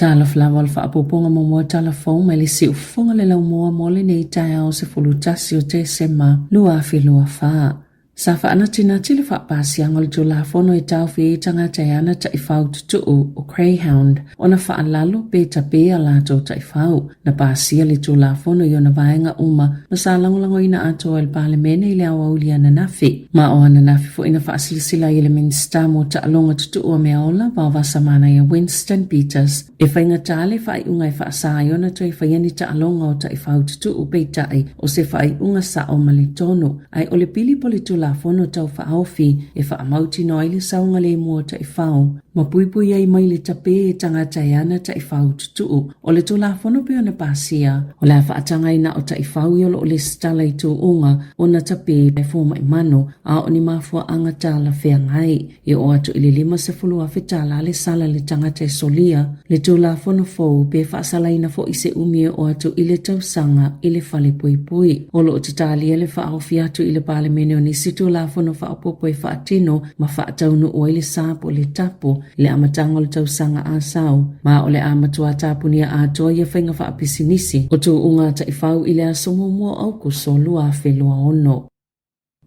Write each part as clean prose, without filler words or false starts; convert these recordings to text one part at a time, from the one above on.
Talofa lava o le faaopoopoga muamua tala fou mai le siufofoga le laumua mo lenei taeao 11 o Tesema 2024. Sa faanatinati le faapasiaga o le Tulafono e taofi ai tagata e ana taifau tutuu o Greyhound ona faalalo pe tape a latou taifau. Na pasia le Tulafono i ona vaega uma ma sa lagolagoina atoa e le Palemene i le aoauli ananafi. Ma o ananafi foi na faasilasila ai e le Minisita mo Taaloga Tutuu a Meaola, Vaovasa Manaia Winston Peters, e faigata le faaiuga e faasa ai ona toe faia ni taaloga o taifau tutuu peitai o se faaiuga sao ma le tonu, ae o le pili po le Tulafono Tau Faaofi e faamautinoa ai le saogalemu o taifau ma puipui ai mai le tape e tagata e ana taifau tutuu. O le Tulafono pei ona pasia, o le a faatagaina o taifau ia o lo o lesitala i tuuga ona tape e fomai manu, a o ni mafuaaga talafeagai. E oo atu i le $50,000 tala le sala le tagata e solia le Tulafono fou pe faasalaina foi se umi e oo atu i le tausaga i le fale puipui. O lo o tatalia le faaofi atu i le Palemene o nisi Tulafono faaopoopo e faatino ma faataunuu ai le sa po o le tapu i le amataga o le tausaga a sau, ma o le a matua tapunia atoa ia faiga faapisinisi o tuuga a taifau i le aso muamua o Aokuso 2026.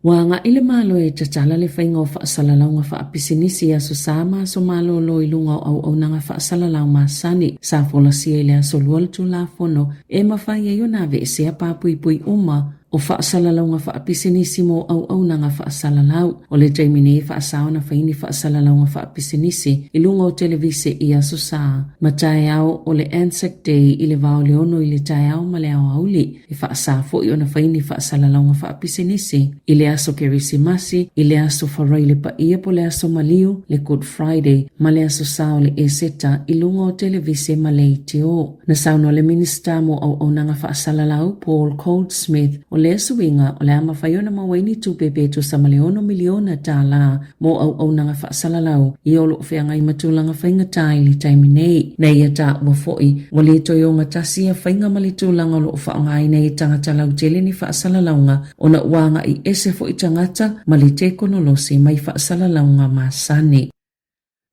Ua agai le Malo e tatala le faiga o faasalalauga faapisinisi i Aso Sa ma Aso Malolo i luga o auaunaga faasalalau masani sa folasia i le Aso Lua le Tulafono e mafai ai ona aveesea papuipui uma o faasalalauga faapisinisi mo auaunaga faasalalau. O le taimi nei e faasa ona fai ni faasalalauga faapisinisi i luga o televise i Aso Sa ma taeao o le Anzac Day i le va o le 6 i le taeao ma le aoauli. E faasa foi ona fai ni faasalalauga faapisinisi i le aso Kerisimasi, i le aso Faraile Paia po le aso Maliu, le Good Friday, ma le aso Sa o le Eseta i luga o televise ma leitio. Na saunoa le Minisita mo Auaunaga Faasalalau, Paul Goldsmith, o lea suiga o le a mafai ona maua ai ni tupe pe tusa ma le $6 miliona tala mo auaunaga faasalalau ia o lo o feagai ma tulaga faigata i le taimi nei. Na ia taua foi, ua le toe ogatasi ia faiga ma le tulaga o lo o faaaogaina e tagata lautele ni faasalalauga ona ua agai ese foi tagata ma le tekonolosi mai faasalalauga masani.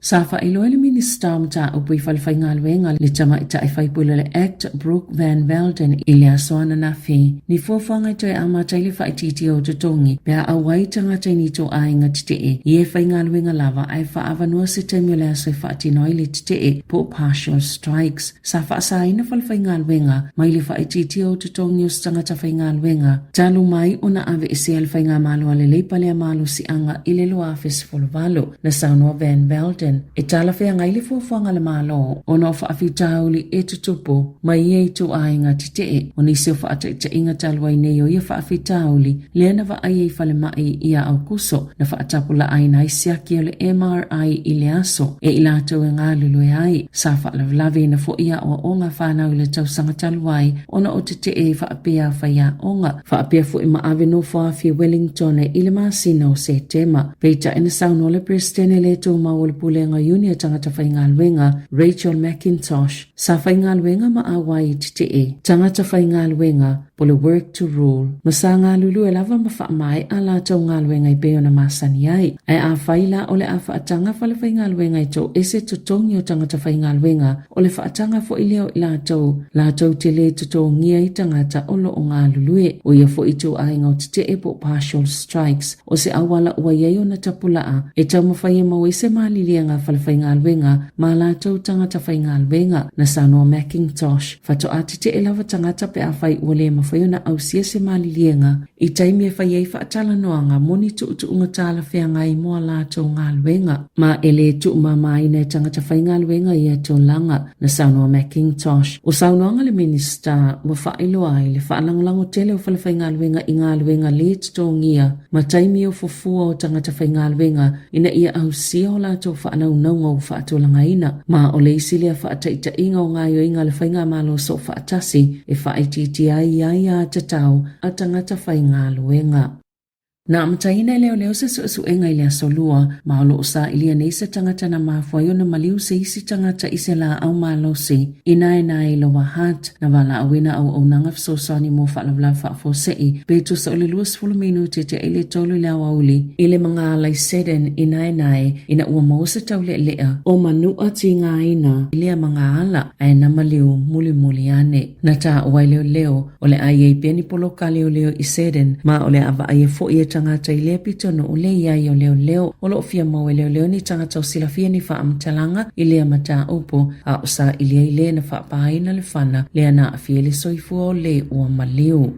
Sa faailoa e le Minisita o Mataupu i Falefaigaluega le tamaitai faipule o le Act Brooke Van Velden i le aso ananafi ni fuafuaga e toe amata ai le faaitiitia o totogi pe a auai tagata i ni ituaiga tetee i e faigaluega lava ae faaavanoa se taimi o le aso e faatino ai le tetee po o partial strikes. Sa faasaina falefaigaluega mai le faaitiitia o totogi o se tagata faigaluega talu mai ona aveesea le Faigamalo a le Leipa lea malosiaga i le 2018. Na saunoa Van Velden, e talafeagai le fuafuaga a le Malo ona o faafitauli e tutupu mai ia ituaiga tetee o nisi o faataitaiga talu ai nei o ia faafitauli lea na vaaia i falemai ia Aukuso na faatapulaaina ai siaki o le MRI i le aso e i latou e galulue ai. Sa faalavelave foi aoaoga fanau i le tausaga talu ai ona o tetee faapea faiaoga faapea foi ma ave nofo afi Wellington i le masina o Setema. Peitai na saunoa le Peresetene le tumau o le Pulega Iuni a Tagata Faigaluega, Rachel McIntosh, sa faigaluega ma auai i tetee tagata faigaluega po le work to rule, ma sa galulue lava ma faamaea latou galuega e pei ona masani ai. Ae afai la o le a faataga falefaigaluega e toese totogi o tagata faigaluega, o le faataga foi lea o i latou, latou te le totogia ai tagata o lo o galulue. O ia foi ituaiga o tetee po o partial strikes, o se auala ua i ai ona tapulaa e taumafai e maua ai se maliliega a falefaigaluega ma latou tagata faigaluega. Na saunoa McIntosh, Faatoa tetee lava tagata pe afai ua le mafai ona ausia se maliliega i taimi e fai ai faatalanoaga mo ni tuutuuga talafeagai mo a latou galuega, ma e le tuumamaina e tagata faigaluega ia tulaga. Na saunoa McIntosh, o saunoaga le Minisita ua faailoa ai le faalagolago tele o falefaigaluega i galuega le totogia ma taimi o fuafua o tagata faigaluega ina ia ausia o latou faanaunauga ua faatulagaina, ma o le isi lea faataitaiga o gaoioiga a le Faigamalo Soofaatasi e faaitiitia ai aiatatau a tagata faigaluega. Na amataina e leoleo se suesuega i le Aso Lua, ma o lo o sailia nei se tagata na mafua ai ona maliu se isi tagata i se laau malosi i naenae i Lower Hutt, na valaauina auaunaga fesoasoani mo faalavelave faafuasei pe tusa o le 20 minute tea i le 3 i le aoauli i le magala i Seddon i naenae ina ua maua se taulealea o Manua tigaina i lea magaala ae na maliu mulimuli ane. Na taua e leoleo, o le a i ai pea ni poloka leoleo i Seddon, ma o le a vaaia foi e tagata i lea pitonuu le i ai o leoleo. O lo o fia maua e leoleo ni tagata o silafia ni faamatalaga i lea mataupu, a o saili ai le na faapāina le fana lea na aafia i le soifua o le ua maliu.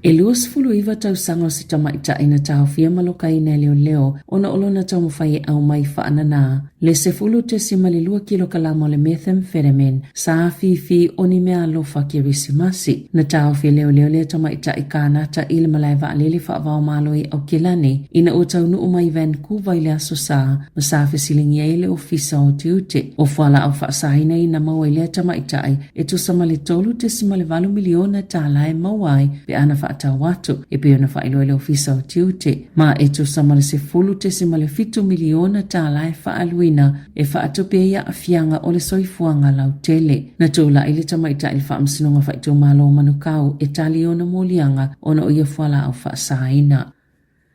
E 29 tausaga o se tamaitai na taofia ma lokaina e leoleo ona o lona taumafai e aumai faananā le 10.2 kilokalama o le methamphetamine sa afifi o ni meaalofa Kerisimasi. Na taofi e leoleo lea tamaitai Kānata i le malae vaalele faavaomalo i Aukilani ina ua taunuu mai i Vancouver i le Aso Sa ma sa fesiligia ai le Ofisa o Tiute. O fualaau faasaina i na maua i lea tamaitai e tusa ma le $3.8 miliona tālā e maua ai pe ana faatau atu, e pei ona faailoa e le Ofisa o Tiute, ma e tusa ma le $10.7 miliona tālā e faaaluina e faatupe ai aafiaga o le soifuaga lautele. Na tulai le tamaitai i le Faamasinoga Faaitumalo o Manukau e tali i ona moliaga ona o ia fualaau faasaina.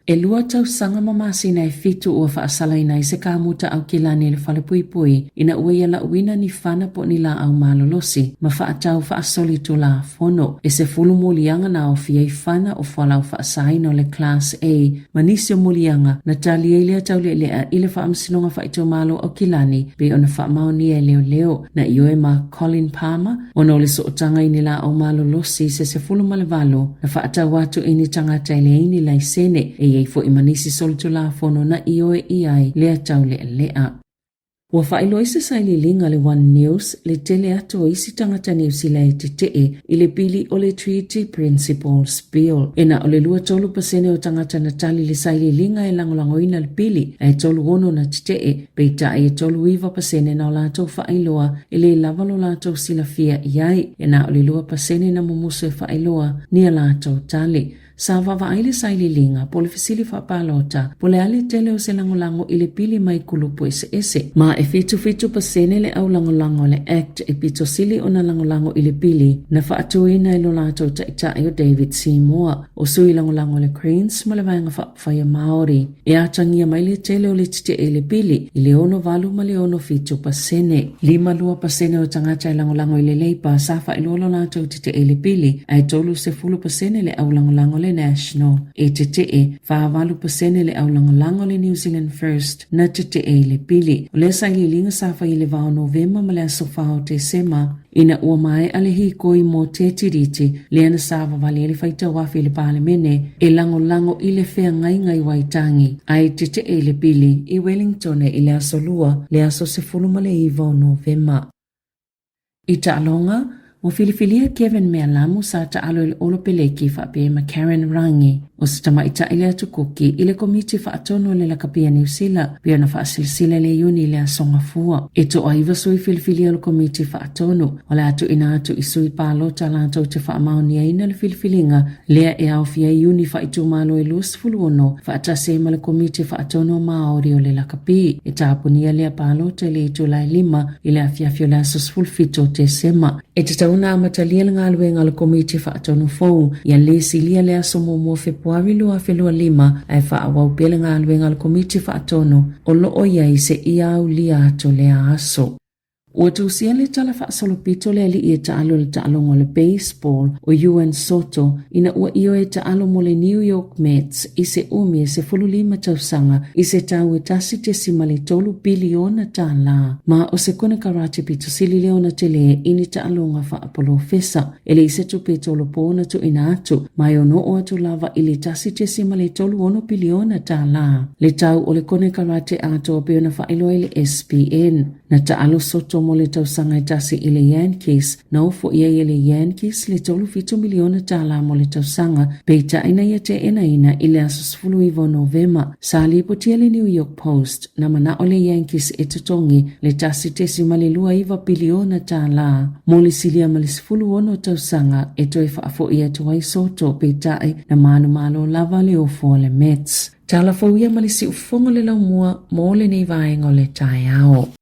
E lua tausaga ma masina e fitu ua faasalaina ai se kamuta Aukilani i le falepuipui ina ua ia lauina ni fana po o ni laau malolosi ma faatau faasoli Tulafono. E 10 moliaga na aofia ai fana o fualaau faasaina o le Class A ma nisi o moliaga na tali ai lea taulealea i le Faamasinoga Faaitumalo Aukilani pei ona faamaonia e leoleo na ioe ma Colin Palmer Ona o le sootaga i ni laau malolosi se 18 na faatau atu i ni tagata e leai ni laisene, e i ai foi ma nisi solitulafono na ioe i ai lea taulealea. Ua faailoa i se sailiiliga a le One News le tele atu o isi tagata Niu Sila e tetee i le pili o le Treaty Principles Bill. E na o le 23 pasene o tagata na tali le sailiiliga e lagolagoina le pili, ae 36 na tetee. Peitai e 39 pasene na o latou faailoa e lē lava lo latou silafia i ai, e na o le 2 pasene na mumusu e faailoa ni a latou tali. Sa vaavaai le sailiiliga po o le fesili faapalota po o le a le tele o se lagolago i le pili mai kulupu eseese. Ma e 77 pasene le au lagolago a le act e pito sili ona lagolago i le pili na faatuina e lo latou taitai o David Seymour, o sui lagolago a le Greens ma le Vaega Faaupufai a Māori. E atagia mai le tele o le tetee i le pili i le 68 ma le 67 pasene. 52 pasene o tagata e lagolago i le Labour sa faailoa lo latou tetee i le pili, ae 30 pasene le au lagolago le National e tetee, 48 pasene le au lagolago le New Zealand First na tetee i le pili. O lea sailiiliga sa fai i le 4 o Novema ma le aso 4 o Tesema, Ina ua maea le hīkoi mō te Tiriti, lea na savavali ai le faitauafi i le Palemene e lagolago i le feagaiga i Waitangi, a e tetee i le pili i Wellingtone i le Aso Lua, le aso 19 o Novema. I taaloga, ua filifilia Kevin Mealamu sa taalo i le Olopeleki faapea ma Karen Rangi. O se tamaitai le atu Kuki i le Komiti Faatonu o le Lakapi a Niu Sila, pei ona faasilasila i le Iuni i le Aso Gafua. E toaiwa sui filifilia o le Komiti Faatonu, o le a tuuina atu i sui palota latou te faamaoniaina le filifiliga lea e aofia ai Iuni faaitumalo e 26, faatasi ai ma le Komiti Faatonu a Māori o le Lakapi. E tapunia lea palota i le itula e 5 i le afiafi o le aso 17 o Tesema. E tatau ona amatalia le galuega a le Komiti Faatonu fou ia lē silia le aso muamua o Fepuari 2025 ae faaauau pea le galuega a le Komiti Faatonu o lo o i ai seia aulia atu lea aso. Ua tusia le tala faasolopito le alii e taalo i le taaloga o le baseball o Juan Soto ina ua ioe e taalo mo le New York Mets i se umi e 15 tausaga i se tau e $1.3 piliona tālā. Ma o se konekarate pito sili lea ona tele i ni taaloga faapolofesa. E leai se tupe tolopō na tuuina atu, ma e ono oo atu lava i le $1.36 piliona tālā le tau o le konekarate atoa pei ona faailoa i le SPN. Na taalo Soto mo le tausaga e tasi i le Yankees, na ofo i ai e le Yankees le $37 miliona tala mo le tausaga, peitai na ia teenaina i le aso 19 o Novema. Sa lipotia le New York Post, na manao le Yankees e totogi le $1.29 piliona tala mo le silia ma le 16 tausaga e toe faafoi atu ai Soto, peitai na manumalo lava le ofo a le Mets. Tala fou ia ma le siufofoga o le laumua mo lenei vaega o le taeao.